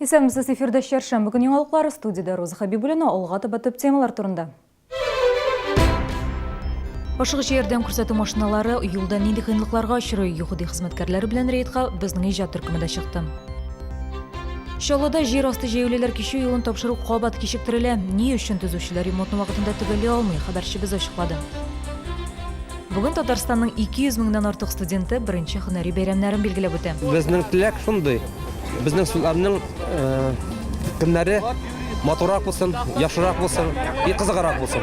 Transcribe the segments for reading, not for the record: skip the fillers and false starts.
Исәнмесез, эфирда чәршәмбе көн яңалыклары, студиядә Роза Хәбибуллина, алга таба төп темалар турында. Ашыгыч ярдәм күрсәтү машиналары юлда нинди кыенлыкларга очрый? ЮХИДИ хезмәткәрләре белән рейдка безнең иҗат төркеме дә чыкты. Чаллыда җир асты җәяүлеләр кичү юлын тапшыру кабат кичектерелә. Ни өчен төзүчеләр ремонтны вакытында төгәлли алмый, хәбәрчебез ачыклады. Бүген Татарстанның 200 меңнән артык студенты беренче һөнәри бәйрәмнәрен билгеләп үтә. Безнең теләк шундый, безнең студентларның көннәре матуррак булсын, яхшырак булсын и кызыграк булсын.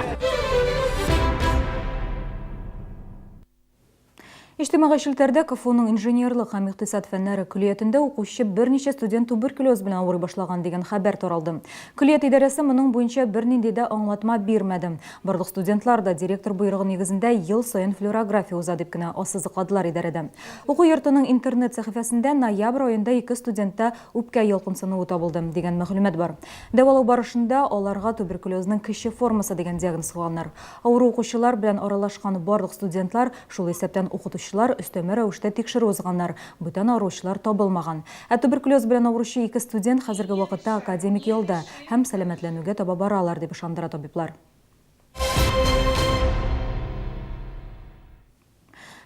Иҗтимагый челтәрдә КФУның инженерлык һәм икътисад фәннәре көллиятендә укучы берничә студент туберкулез белән авырый башлаган дигән хәбәр таралды. Көллият идарәсе моның буенча бернинди дә аңлатма бирмәде. Барлык студентлар да директор боерыгы нигезендә ел саен флюорография уза, дип кенә ассызыкладылар идарәдә. Уку йортының интернет сәхифәсендә ноябрь аенда ике студентта үпкә ялкынсынуы табылды, дигән мәгълүмат бар. Дәвалау барышында аларга туберкулезның кече формасы дигән диагноз куйганнар. Авыру укучылар белән аралашкан барлык студентлар, шул исәптән укытучылар, өстәмә рәвештә тикшерү узганнар, бүтән авыручылар табылмаган. Ә туберкулез белән авыручы ике студент хәзерге вакытта академик ялда. Һәм сәламәтләнүгә таба баралар, дип ышандыра табиблар.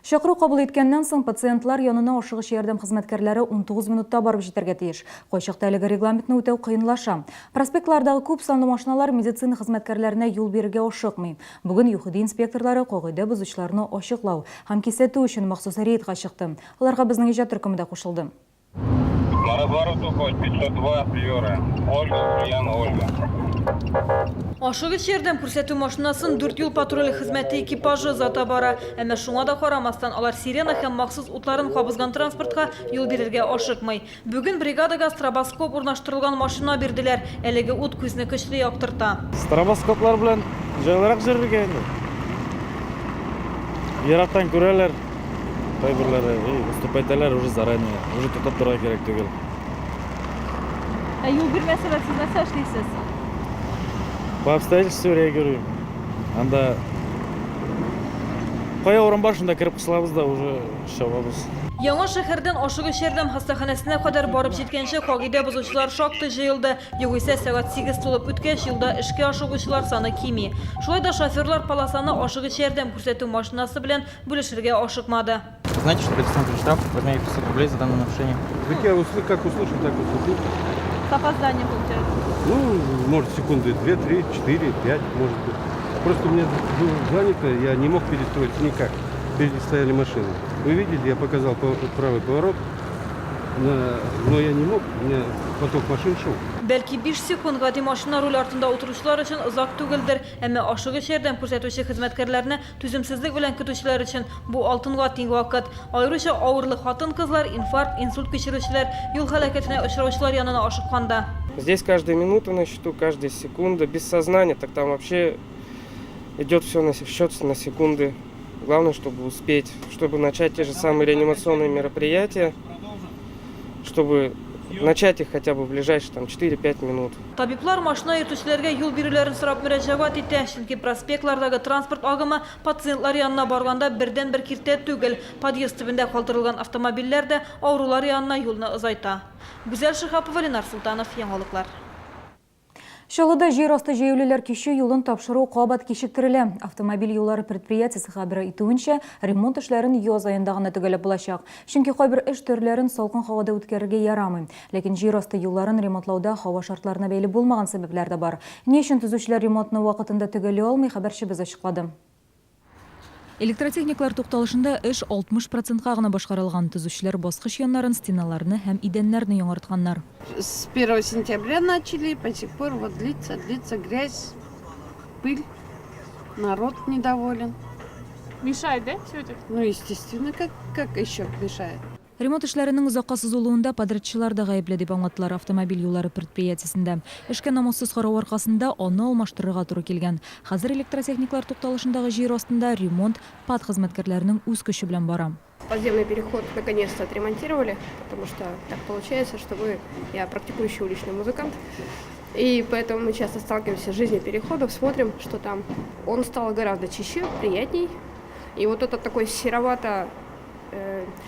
Чакыру кабул иткәннән соң пациентлар янына ашыгыч ярдәм хезмәткәрләре 19 минутта барып җитәргә тиеш. Кайчакта әлеге регламентны үтәү кыенлаша. Проспектлардагы күп санлы машиналар медицина хезмәткәрләренә юл бирергә ашыкмый. Бүген ЮХИДИ инспекторлары кагыйдә бозучыларны ачыклау һәм кисәтү өчен махсус рейдка чыкты. Аларга безнең иҗат төркеме дә кушылды. На разворот уходит 502 Приора. Ольга, Ульяна, Ольга. Ашыгыч ярдәм күрсәтү машинасын дүрт юл патруле хезмәте экипажы озата бара. Әмма шуңа да карамастан, алар сирена һәм махсус утларын кабызган транспортка юл бирергә ашыкмый. Бүген бригадага стробоскоп урнаштырылган машина бирделәр. Әлеге ут күзне көчле яктырта. Стробоскоплар белән җайлырак йөрергә инде. Ерактан күрәләр. Кайберләре уступать итәләр уже заранее, уже туктап торырга кирәк түгел. Ә юл бирмәсәләр, сез нәрсә эшлисез? По обстоятельствам реагируем. Анда кая урын бар, шунда кереп кысылабыз да уже чабабыз. Яңа шәһәрдән ашыгыч ярдәм хастаханәсенә кадәр барып җиткәнче кагыйдә бозучылар шактый җыелды. Югыйсә, сәгать сигез тулып үткәч, юлда эшкә ашыгучылар саны кими. Шулай да шоферлар полосаны ашыгыч ярдәм күрсәтү машинасы белән Бүлешергә ашыкмады. Знаете, что предусмотрен штраф в размере 500 рублей за данное нарушение? Так я как услышал, так уступил. С опозданием получается? Ну, может, секунды 2, 3, 4, 5, может быть. Просто у меня было занято, я не мог перестроиться никак. Впереди стояли машины. Вы видели, я показал правый поворот, но я не мог, у меня поток машин шел. Бәлки биш секунд гади машина руль артында утыручылар өчен озак түгелдер, әмма ашыгыч ярдәм күрсәтүче хезмәткәрләрне Түземсезлек белән көтүчеләр өчен бу алтынга тиң вакыт. Аеруча авырлы хатын-кызлар, инфаркт, инсульт кичерүчеләр, юл һәлакәтенә очраучылар янына ашыкканда. Здесь каждая минута на счету, каждая секунда. Без сознания, так там вообще идет все на счет на секунды. Главное, чтобы успеть, чтобы начать те же самые реанимационные мероприятия, чтобы начать их хотя бы в ближайшие там 4-5 минут. Табиблар машина йөртүчеләргә юл бирүләрен сорап мөрәҗәгать итә, чөнки проспектлардагы транспорт агымы пациентлар янына барганда бердәнбер киртә түгел, подъезд төбендә калдырылган автомобильләр дә авырулар янына юлны озайта. Гүзәл Шиһапова, Ленар Солтанов, Яңалыклар. Чаллыда җир асты җәяүлеләр кичү юлын тапшыру кабат кичектерелә. Автомобиль юллары предприятиесе хәбәр итүенчә, ремонт эшләрен яз аенда гына төгәлләп булачак. Чөнки кайбер эш төрләрен салкын һавада үткәрергә ярамый. Ләкин җир асты юлларын ремонтлауда һава шартларына бәйле булмаган сәбәпләр дә бар. Ни өчен төзүчеләр ремонтны вакытында төгәлли алмый, хәбәрчебез ачыклады. Электротехниклар тукталышында эш 60 процентка гына башкарылган. Төзүчеләр баскыч яннарын, стеналарны һәм идәннәрне яңартканнар. С первого сентября начали, по сих пор вот длится, длится грязь, пыль, народ недоволен. Мешает, да, все это? Ну, естественно, как еще мешает? Ремонт эшләренең озакка сузылуында подрядчылар да гаепле, дип аңлаттылар автомобиль юллары предприятиесендә. Эшкә намуссыз карау аркасында аны алмаштырырга туры килгән. Хәзер электротехниклар тукталышындагы җир астында ремонт ПАД хезмәткәрләренең үз көче белән бара. Подземный переход наконец-то отремонтировали, потому что так получается, что мы, я практикующий уличный музыкант, и поэтому мы часто сталкиваемся с жизнью переходов, смотрим, что там. Он стал гораздо чище, приятней, и вот этот такой серовато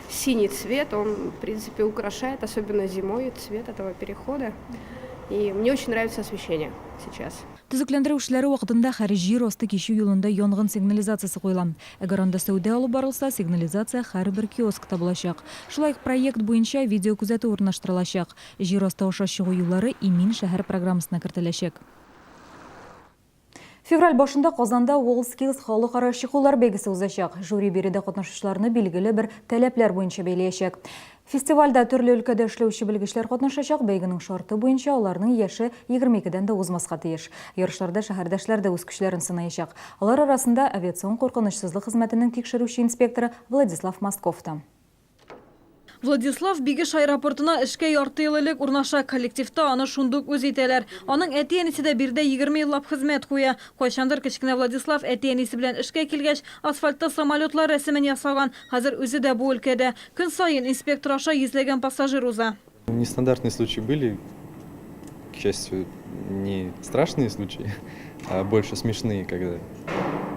синий цвет, он, в принципе, украшает, особенно зимой, цвет этого перехода. И мне очень нравится освещение сейчас. Төзекләндерү эшләре вакытында һәр җир асты кичү юлында янгын сигнализациясе куела. Әгәр анда сәүдә алып барылса, сигнализация һәрбер киоскта булачак. Шулай ук проект буенча видеокүзәтү урнаштырылачак. Җир асты аша чыгу юллары Имин шәһәр программасына кертеләчәк. Февраль башында Казанда WorldSkills халыкара чыгулар бәйгесе узачак. Жюри биредә катнашучыларны билгеле бер таләпләр буенча бәяләячәк. Фестивальдә төрле өлкәдә эшләүче белгечләр катнашачак. Бәйгенең шарты буенча аларның яше 22 дән дә узмаска тиеш. Ярышларда шәһәрдәшләр дә үз көчләрен сынаячак. Алар арасында авиацион куркынычсызлык хезмәтенең тикшерүче инспекторы Владислав Мостков та. Владислав Бигеш аэропортына эшкә ярты ел элек урнаша. Коллективта аны шундук үз итәләр. Аның әти-әнисе дә биредә 20 еллап хезмәт куя. Кайчандыр кечкенә Владислав әти-әнисе белән эшкә килгәч, асфальтта самолетлар рәсемен ясаган. Хәзер үзе дә бу өлкәдә. Көн саен инспектор аша йөзләгән пассажир уза. Нестандартные случаи были, к счастью, не страшные случаи, а больше смешные, когда,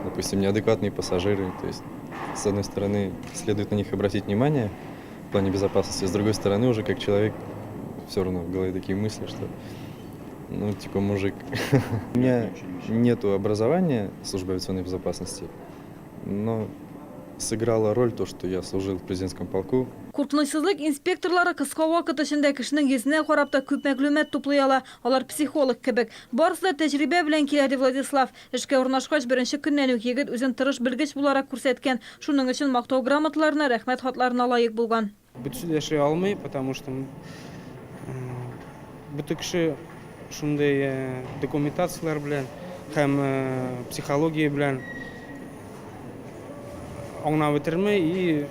допустим, неадекватные пассажиры. То есть, с одной стороны, следует на них обратить внимание в плане безопасности, с другой стороны, уже как человек, все равно в голове такие мысли, что, ну, типа, мужик. У меня нету образования службы авиационной безопасности, но сыграла роль то, что я служил в президентском полку. Куркынычсызлык инспекторлары кыска вакыт эчендә кешенең йөзенә карап та күп мәгълүмат туплый ала. Алар психолог кебек. Барысы да тәҗрибә белән килә, ди Владислав. Эшкә урнашкач, беренче көннән үк егет үзен тырыш белгеч буларак күрсәткән. Шуның өчен мактау грамоталарына, рәхмәт хатларына лаек булган. Бөтесе дә эшли алмый, потому что бөтен кеше шундый документацияләр белән һәм психология белән аңлап бетерми и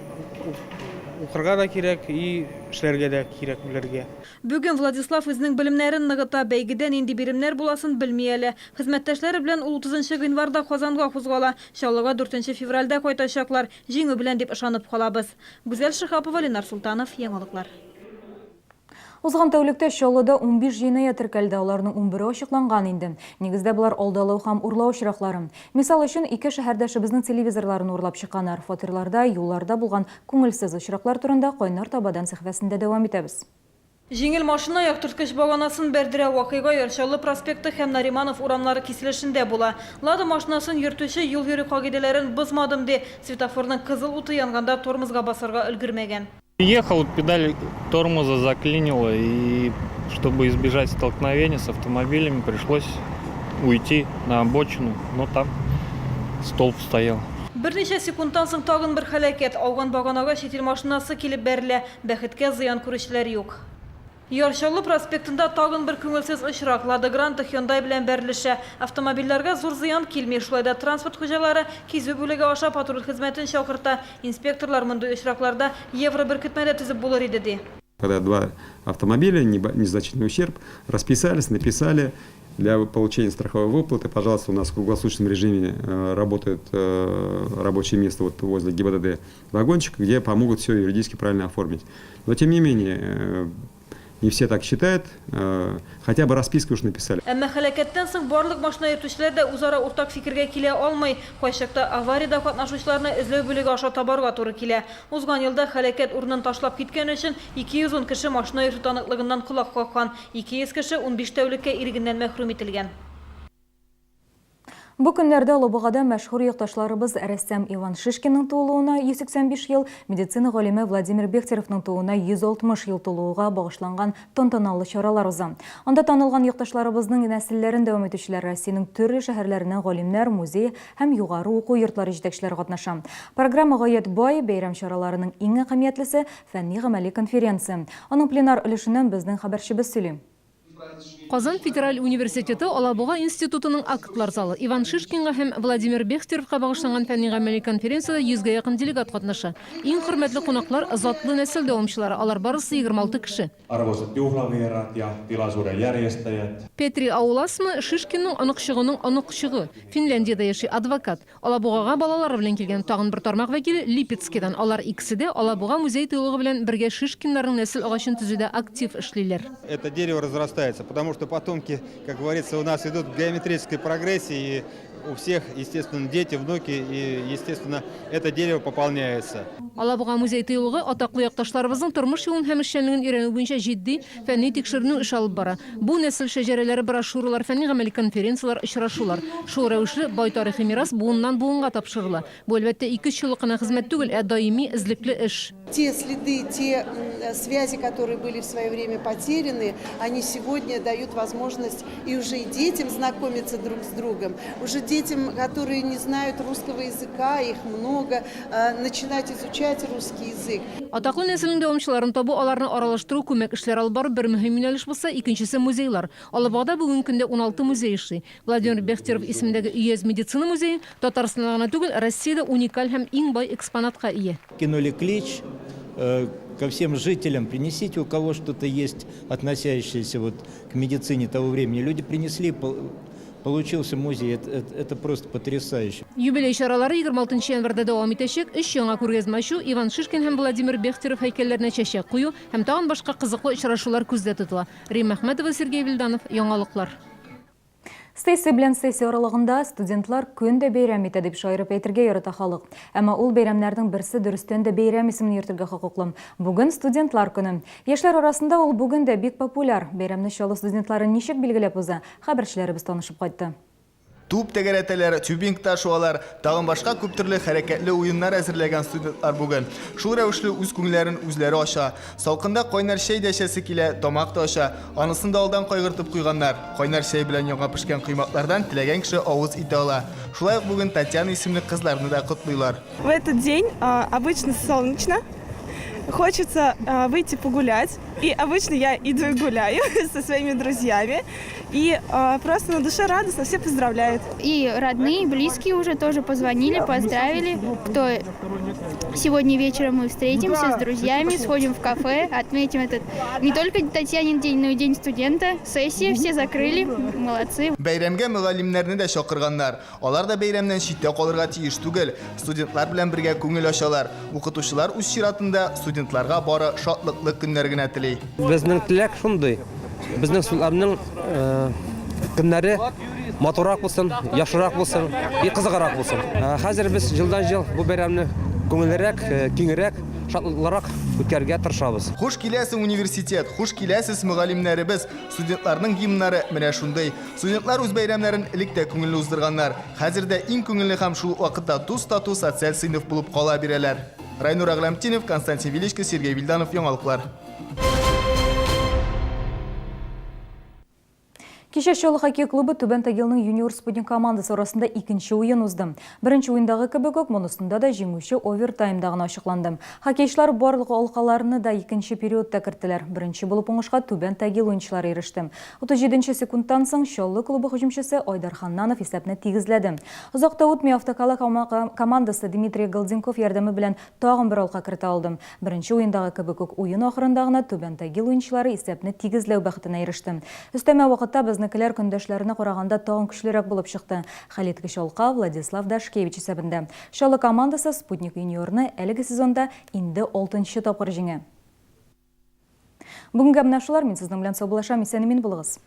укырга да кирәк, и эшләргә дә кирәк белергә. Бүген Владислав үзенең белемнәрен ныгыта. Бәйгедә нинди биремнәр буласын белми әле. Хезмәттәшләре белән ул 30 гыйнварда Казанга кузгала. Чаллыга 4 февральдә кайтачаклар. Җиңү белән дип ышанып калабыз. Гүзәл Шиһапова, Ленар Султанов, Яңалыклар. Узган тәүлектә Чаллыда 15 җинаять теркәлде, аларның 11-е ачыкланган инде. Нигездә болар алдалау һәм урлау очраклары. Мисал өчен, ике шәһәрдәшебезнең телевизорларын урлап чыкканнар. Фатирларда, юлларда булган күңелсез очраклар турында Кайнар табадан сәхифәсендә дәвам итәбез. Җиңел машина яктырткыч баганасын бәрдерә. Вакыйга Яр Чаллы проспекты һәм Нариманов урамнары киселешендә була. Лада машинасын йөртүче юл йөрү кагыйдәләрен бозмадым ди. Светофорның кызыл уты янганда тормозга басарга өлгермәгән. Ехал, педаль тормоза заклинило, и чтобы избежать столкновения с автомобилями, пришлось уйти на обочину, но там столб стоял. Берничә секундтан соң тагын бер һәлакәт. Ауган баганага чит ил машинасы килеп бәрелә. Бәхеткә, зыян күрүчеләр юк. Яр Чаллы проспектында тагын бер күңелсез очрак. Лада Гранта Hyundai белән бәрелешә. Автомобильләргә зур зыян килми. Шулай да транспорт хуҗалары кизү бүлеге аша патруль хезмәтен чакырта. Инспекторлар мондый очракларда евроберкетмә дә төзеп булыр иде, ди. Когда два автомобиля, незначительный ущерб, расписались, написали, для получения страховой выплаты, пожалуйста, у нас в круглосуточном режиме работает рабочее место вот возле ГИБДД вагончик, где помогут все юридически правильно оформить. Но тем не менее, не все так считают, хотя бы расписку уж написали. Әмма һәлакәттән соң барлык машина йөртүчеләр дә үзара уртак фикергә килә алмый. Кайчакта авариядә катнашучыларны эзләү бүлеге аша табарга туры килә. Узган елда һәлакәт урынын ташлап киткән өчен 210 кеше машина йөртү таныклыгыннан колак каккан. 200 кеше 15 тәүлеккә ирегеннән мәхрүм ителгән. Бу көннәрдә Алабугада мәшһүр якташларыбыз рәссам Иван Шишкинның туылуына 185 ел, медицина галиме Владимир Бехтеревның тууына 160 ел тулуга багышланган тантаналы чаралар уза. Анда танылган якташларыбызның нәселләрен дәвам итүчеләр Россиянең төрле шәһәрләреннән галимнәр, музей һәм югары уку йортлары җитәкчеләре катнаша. Программа гаять бай, бәйрәм чараларының иң әһәмиятлесе фәнни-гамәли конференция. Аның пленар өлешеннән безнең хәбәрчебез сөйли. Казан федераль университеты Алабуга институтының актлар залы. Иван Шишкинга һәм Владимир Бехтеревка багышланган фәнни-гамәли конференциядә йөзгә якын делегат катнаша. Иң хөрмәтле кунаклар затлы нәсел дәвамчылары, алар барысы 26 кеше. Arvoisat juhlavieraat ja tilaisuuden järjestäjät. Петри Ауласма Шишкинның оныкчыгының оныкчыгы. Финляндиядә яши, адвокат. Алабугага балалары белән килгән. Тагын бер тармак вәкиле Липецкидан. Алар икесе дә Алабуга музей-тыюлыгы белән бергә Шишкиннарның нәсел агачын төзүдә актив эшлиләр. Это дерево разрастается, потому что потомки, как говорится, у нас идут в геометрической прогрессии. И У всех, естественно, дети, внуки, и, естественно, это дерево пополняется. Алабуга музей-тыюлыгы атаклы якташларыбызның тормыш юлын һәм эшчәнлеген өйрәнү буенча җитди фәнни-тикшеренү эше алып бара. Бу, нәсел шәҗәрәләре, брошюралар, фәнни-гамәли конференцияләр, очрашулар. Шул рәвешле, бай тарихи мирас буыннан-буынга тапшырыла. Бу, әлбәттә, ике-өч еллык кына хезмәт түгел, ә даими, эзлекле эш. Те следы, те связи, которые были в свое время потеряны, они сегодня дают возможность и уже и детям знакомиться друг с другом, уже детям, которые не знают русского языка, их много, начинать изучать русский язык. Атаклы нәселнең дәвамчыларын табу, аларны аралаштыру, күмәк эшләр алып бару бер мөһим юнәлеш булса, икенчесе, музейлар. Алабугада бүгенге көндә 16 музей эшли. Владимир Бехтеров исемендәге өяз медицина музее Татарстанда гына түгел, Россиядә уникаль һәм иң бай экспонатка ия. Кинули клич э, ко всем жителям, принесите, у кого что-то есть, относящееся вот к медицине того времени. Люди принесли, получился музей, это, это, это просто потрясающе. Юбилей чаралары 26 январьда дәвам итәчәк. Өч яңа күргәзмә ачу, Иван Шишкин һәм Владимир Бехтеров һәйкәлләренә чәчәк кую һәм тагын башка кызыклы очрашулар күздә тотыла. Римма Әхмәтова, Сергей Вильданов, Яңалыклар. Сессия белән сессия аралыгында студентлар көн дә бәйрәм итә, дип шаярып әйтергә ярата халык. Әмма ул бәйрәмнәрнең берсе дөрестән дә бәйрәм исемен йөртергә хокуклы. Бүген студентлар көне. Яшьләр арасында ул бүген дә бик популяр. Бәйрәмне Чаллы студентлары ничек билгеләп уза, хәбәрчеләребез танышып кайтты. Туп тәгәрәтәләр, тюбингта шуалар, тагын башка күп төрле хәрәкәтле уеннар әзерләгән студентлар бүген. Шул рәвешле үз күңелләрен үзләре ача. Салкында кайнар чәй дә эчәсе килә, тамак та ача. Анысын да алдан кайгыртып куйганнар. Кайнар чәй белән яңа пешкән коймаклардан теләгән кеше авыз итә ала. Шулай ук бүген Татьяна исемле кызларны да котлыйлар. В этот день обычно солнечно, хочется выйти погулять. И обычно я иду и гуляю со своими друзьями. И просто на душе радостно, все поздравляют. И родные, и близкие уже тоже позвонили, поздравили, кто сегодня вечером мы встретимся с друзьями, сходим в кафе, отметим этот не только Татьянин день, но и день студента. Сессии все закрыли, молодцы. Бәйрәмгә мөгаллимнәрне дә чакырганнар. Алар да бәйрәмнән читтә калырга тиеш түгел. Студентлар белән бергә күңел ачалар. Укытучылар үз чиратында студентларга бары шатлыклы көннәр генә тели. Безнең теләк шундый, безнең студентларның э, көннәре матуррак булсын, яхшырак булсын и кызыграк булсын. Э, хәзер без елдан-ел бу бәйрәмне күңеллерәк, э, киңрәк, шатлыклырак үткәрергә тырышабыз. Хуш киләсең, университет, хуш киләсез, мөгаллимнәребез! Студентларның гимннары менә шундый. Студентлар үз бәйрәмнәрен элек тә күңелле уздырганнар. Хәзер дә иң күңелле һәм шул ук вакытта дус-тату социаль сыйныф булып кала бирәләр. Райнур Әгъләмтдинов, Константин Величко, Сергей Вильданов, Яңалыклар. Кичә Чаллы хоккей клубы Түбән Тагилның Юниор Спутник командасы арасында икенче уен узды. Беренче уендагы кебек үк, монысында да җиңүче овертаймда гына ачыкланды. Хоккейчылар барлык алкаларны да икенче периодта керттеләр. Беренче булып уңышка Түбән Тагил уенчылары иреште. 37 нче секундтан соң Чаллы клубы һөҗүмчесе Айдар Ханнанов исәпне тигезләде. Озак та үтми Автокала командасы Дмитрий Голденков ярдәме белән тагын бер алка кертә алды. Беренче уендагы кебек үк уен ахырында гына Түбән Тагил уенчылары исәпне тигезләү бәхетенә иреште. Өстәмә вакытта безнекеләр көндәшләренә караганда тагын көчлерәк булып чыкты. Хәлиткеч алка Владислав Дашкевич исәбендә. Чаллы командасы Спутник Юниор ны әлеге сезонда инде алтынчы тапкыр җиңә. Бүгенгә менә шулар, мин сезнең белән саубуллашам, исән-имин булыгыз.